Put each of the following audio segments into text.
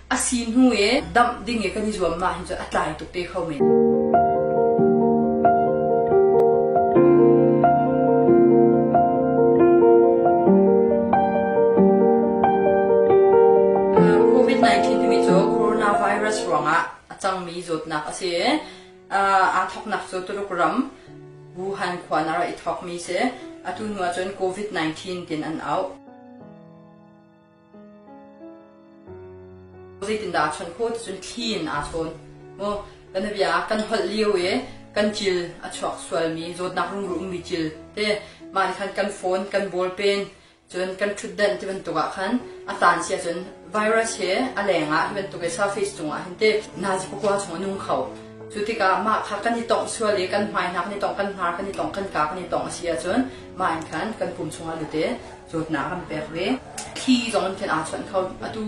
A si hnu i damh ding i kan i zuam ah hin cun a tlai tuk te kho men. COVID-19 timi cu coronavirus ruangah a cangmi zawtnak a si i aa thawknak cu Tuluk ram Wuhan khua in a rak i thawkmi si. Atu hnu ahcun COVID-19 tiin an auh. Zeitindah aa chawnh khawh ticun thli in aa chawn. Maw kan bia kan holh lio i kan cil a chuak sualmi zawtnak rungrul ummi cil te mah nih khan kan phone kan ballpen cun kan ṭhutdenh ti bantuk ah khan a tan si ahcun virus hi a leng ah hi bantuk i surface cungah hin te nazi pakua chung a nung kho. Cu tikah mah kha kan i tongh sual i kan hmai hna kan i tongh kan hnar kan i tongh kan ka kan i tongh a si ahcun mah in khan kan pum chungah lut i zawtnak an pek ve. Thli zong in khin aa chawnh kho. Atu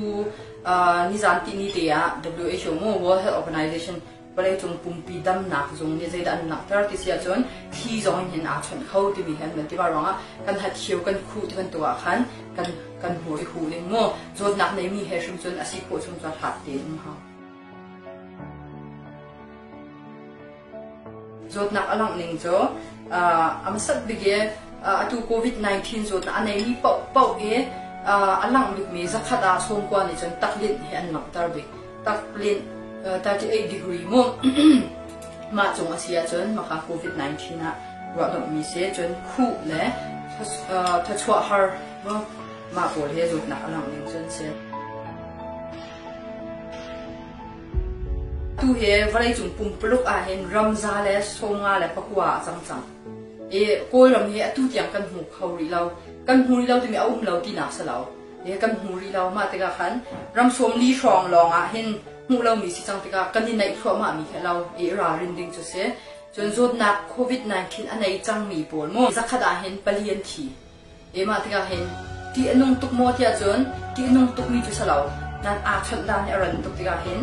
nizan tihni te ah WHO mu World Health Organization vawleicung pumpi damnak zung nih zeidah an langhter ti si ahcun thli zong in hin aa chawnh kho timi hi an van ti va ruangah kan hathiu kan khuh ti bantuk ah khan kan kan hmur i huh ning mu zawtnak neimi he hrim cun a si khawh chung cu hlat tein um hau. Zawtnak a langh ning cu a hmasat bik i atu COVID-19 zawtnak a neimi paohpaoh i a langh bikmi zakhat ah sawmkua nih cun taklinh hi an langhter bik. Taklinh 38 degree mu mah cung a si ahcun maka COVID-19 ah ruahdomhmi si cun khuh le thawchuah har mah pawl hi zawtnak a langh ning cun si. Tu hi vawleicung pumpuluk ahhin ramza le sawmnga le pakua a cang cang. I Kawlram hi atu tiang kan hmu kho rih lo. Kan hmu rih lo timi a um lo tinak si lo. I kan hmu rih lo. Mah tikah khan ram sawmli hrawng lawng ah hin hmuh lomi si cang tikah kan i naih thluahmahmi khi a lo. I ralrin ding cu si. Cun zawtnak COVID-19 a nei cangmi pawl mu zakhat ah hin pali an thi. Mah tikah hin ṭih a nung tuk maw tiah cun ṭih a nung tukmi cu si lo. Nain aa chawnh dan nih a ran tuk tikah hin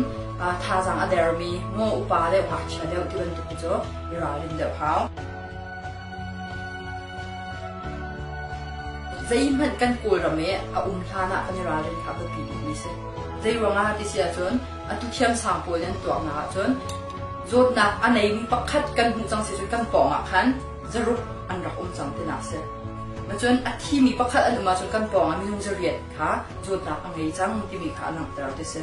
thazaang a dermi maw upa deuh ngakchia deuh ti bantuk hi cu i ralrin deuh hau. Zeihmanh kan Kawlram i a um hlan ah kan i ralrin kha a biapi bikmi si. Zei ruangah ti si ahcun atu thiamsang pawl nih an tuaknak ahcun zawtnak a neimi pakhat kan hmuh cang si cun kan pawng ah khan zaruk an rak um cang tinak si. Cun a thimi pakhat an um ahcun kan pawngah minung zariat kha zawtnak a ngei cang timi kha a langhter ti si.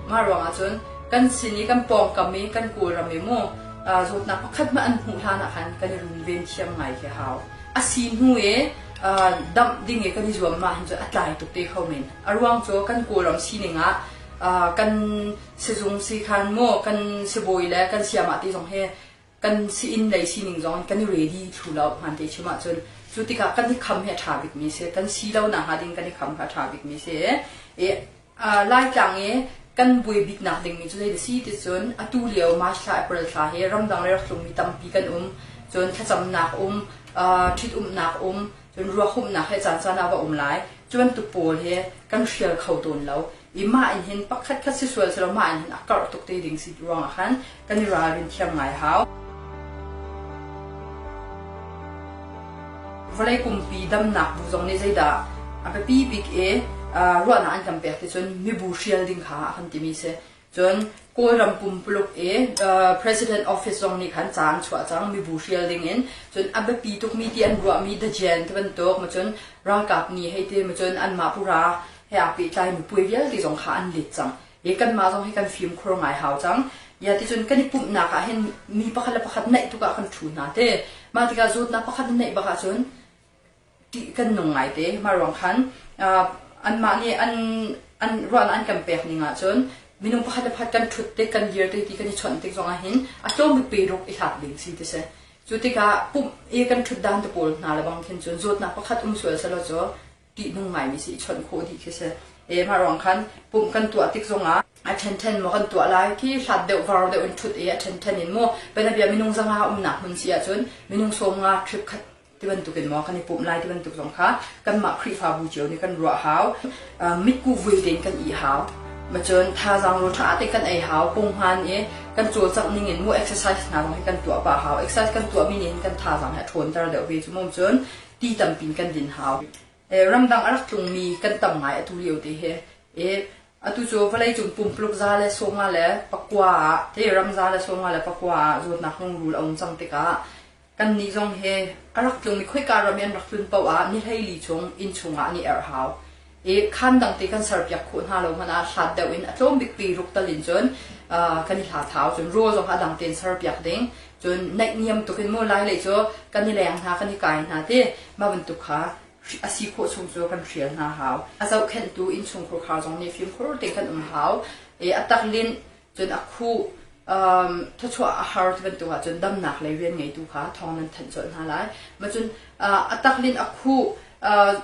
Mah ruangah cun kan sin i kan pawngkam i kan Kawlram i mu zawtnak pakhat hmanh an hmuh hlan ah khan kan i runven thiam ngai khi hau. A si hnu i damh ding i kan i zuam ah hin cun a tlai tuk te kho men. A ruang cu kan Kawlram sining ah kan sizung sikhan mu kan sibawi le kan siamah ti zong hi kan si-inn lei sining zong kan i ready thlu lo hmaan te chim ahcun cu tikah kan i kham hi a ṭha bikmi si kan si lo nak hnga ding kan i kham kha a ṭha bikmi si i Laitlang i kan buai biknak dingmi cu zei si ti cun atu lio March thla April thla hi ramdang le rak tlungmi tampi kan um cun thlacamnak um ṭhitumnak um cun ruakhumhnak he caan caan ah va um lai cu bantuk pawl hi kan hrial kho tawn lo i mah in hin pakhat khat si sual selaw mah in hin a karh tuk te ding si ruangah khan kan i ralrin thiam ngai hau. Vawlei pumpi damnak bu zong nih zeidah a biapi bik i ruahnak an kan pek ti cun mibu hrial ding kha a kan timi si. Cun Kawlram pumpuluk i President Office zong nih khan ca an chuah cang mibu hrial ding in. Cun a biapi tukmi ti an ruahmi dajian ti bantuk ma cun ralkap nih hei ti ma cun anmah pura he aa pehtlaimi puai vialte zong kha an let cang. I kanmah zong hi kan fimkhur ngai hau cang. Ya ticun kan i pumhnak ah hin mi pakhat le pakhat naih tuk ah kan ṭhu hna te. Mah tikah zawtnak pakhat na neih bak ahcun ṭih kan nung ngai te. Mah ruang khan anmah nih an an ruahnak an kan pek ning ahcun minung pakhat le pakhat kan ṭhut tik kan dir tik ti kan i chawnh tik zong ah hin a tlawm bik pe ruk i hlat ding si ti si. Cu tikah pumh i kan ṭhut dan te pawl hna le bang khin cun zawtnak pakhat um sual selaw cu ṭihnung ngaimi si i chawnh khawh dih khi si. E mah ruang khan pumh kan tuah tik zongah a ṭhenṭhen maw kan tuah lai khi hlat deuh var deuh in ṭhut i a ṭhenṭhen in maw bianabia minung zanga umnak hmun si ahcun minung sawm nga trip khat ti bantukin maw kan i pumh lai ti bantuk zong kha kanmah Khrihfabu cio nih kan ruah hau. Mitkuh vui tein kan ih hau. Macun thazaang rawl ṭha tein kan ei hau. Punghman i kan cawlcangh ning in mu exercise hna zong hi kan tuah pah hau. Exercise kan tuahmi nih hin kan thazaang hi a ṭhawnter deuh ve cu mu cun ti tampi in kan din hau. Ramdang a rak tlungmi kan tam ngai atu lio te hi. Atu cu vawleicung pumpuluk 159 ah te ram 159 ah zawtnak rungrul a um cang tikah kannih zong hi a rak tlungmi khoika ram i an rak tlun paoh ah ni 14 chung inn chungah an i erh hau. I khaan dangte kan serpiak khawh hna lo hmanh ah hlat deuh in a tlawm bik pi ruk tal in cun kan i hlat hau. Cun rawl zong kha a dang tein serpiak ding. Cun naihniam tuk in mu lai lei cu kan i leng hna kan i kai hna ti mah bantuk kha a si khawh chung cu kan hrial hna hau. A zohkhenhtu innchungkhur khar zong nih fimkhur tein kan um hau. I a taklinh cun a khuh thawchuah a har ti bantuk ahcun damnak lei rian ngeitu kha thawng nan thanh colh hna lai. Ma cun a taklinh a khuh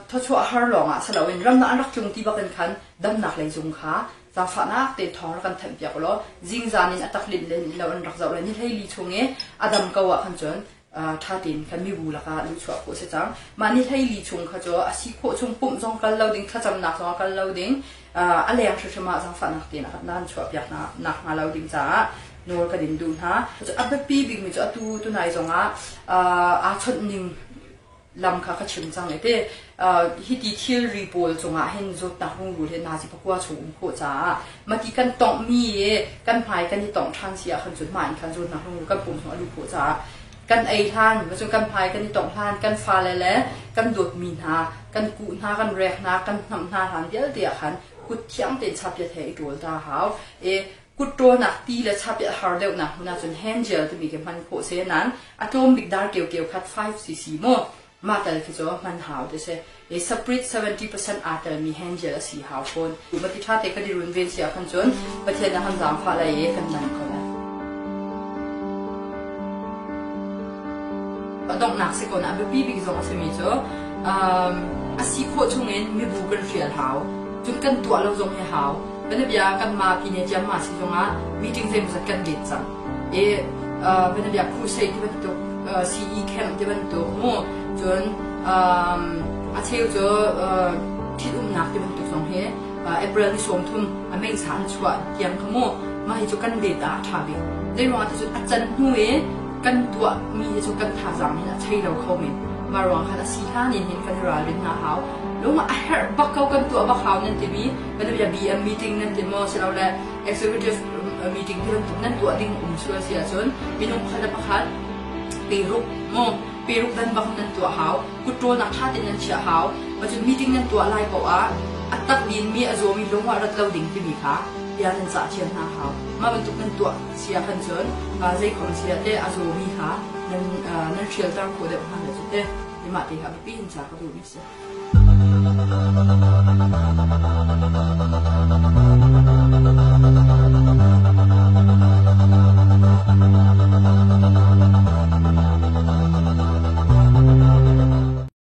thawchuah a har lawng ah si loin ramdang an rak tlung ti bak in khan damnak lei zung kha zaangfahnak tein thawng rak kan thanh piak ulaw zingzan in a taklinh le lo an rak zoh le ni 14 chung i a dam ko ah khan cun ṭha tein khan mibu lakah luhchuah khawh a si cang. Mah ni 14 chung kha cu a si khawh chung pumh zong kal lo ding, thlacamnak zong a kal lo ding, a leng hrimhrim ah zaangfahnak tein nan chuahpiak nak hnga lo ding caah nawl kan in duh hna. A biapi bikmi cu atu tunai zongah aa chawnh ning lam kha ka chim cang i te hiti thilri pawl cungah hin zawtnak rungrul hi nazi pakua chung um khawh caah mati kan tonghmi i kan hmai kan i tongh ṭhan si ahkhan cun mah in khan zawtnak rungrul kan pum chung a luh khawh caah kan ei hlan cun kan hmai kan i tongh hlan kan fale le kan dawtmi hna kan kuh hna kan rek hna kan hnamh hna hlan vialte ah khan kut thiang tein chapia he i ṭawl ta hau i Kutṭawlnak ti le chap i a har deuhnak hmun ahcun hand gel timi khi hman khawh si nain a tlawm bik dar keu khat 5cc mu mah tal khi cu hman hau ti si. I Saprit 70% aa telmi hand gel a si hau fawn. Mati ṭha te kan i runven si ahkhan cun Pathian a kan zaangfah lai i kan dam ko lai. A donghnak si ko na a biapi bik zong a simi cu a si khawh chungin mibu kan hrial hau. Cun kan tuah lo zong hi hau. Bianabia kanmah pine ciammah si zongah meeting zeimawzat kan let cang. I bianabia crusade ti bantuk CE camp ti bantuk mu cun a cheu cu ṭhitumnak ti bantuk zong hi April ni 30 a mei sa an chuah tiang kha mu mah hi cu kan let ah a ṭha bik. Zei ruangah ti cun a can hnu i kan tuahmi hi cu kan thazaang hin a chei lo kho men. Mah ruang khan a si hlan in hin kan i ralrin hna hau. Lung a herh bak ko kan tuah bak hau nan timi kan BM meeting nan ti maw silole executive meeting ti bantuk nan tuah ding um sual si ahcun minung pakhat le pakhat peruk maw peruk dan bak nan tuah hau kutṭawlnak ṭha tein nan chiah hau cun meeting nan tuah lai paoh ah a tak dinmi a zawmi lung ah rat lo ding timi kha bia nan cah thiam hna hau mah bantuk nan tuah si ah khan cun zeikhom si ah teh a zawmi kha nan nan hrialter khawh deuh hna le cu teh mah te kha biapi in ca ka duhmi si.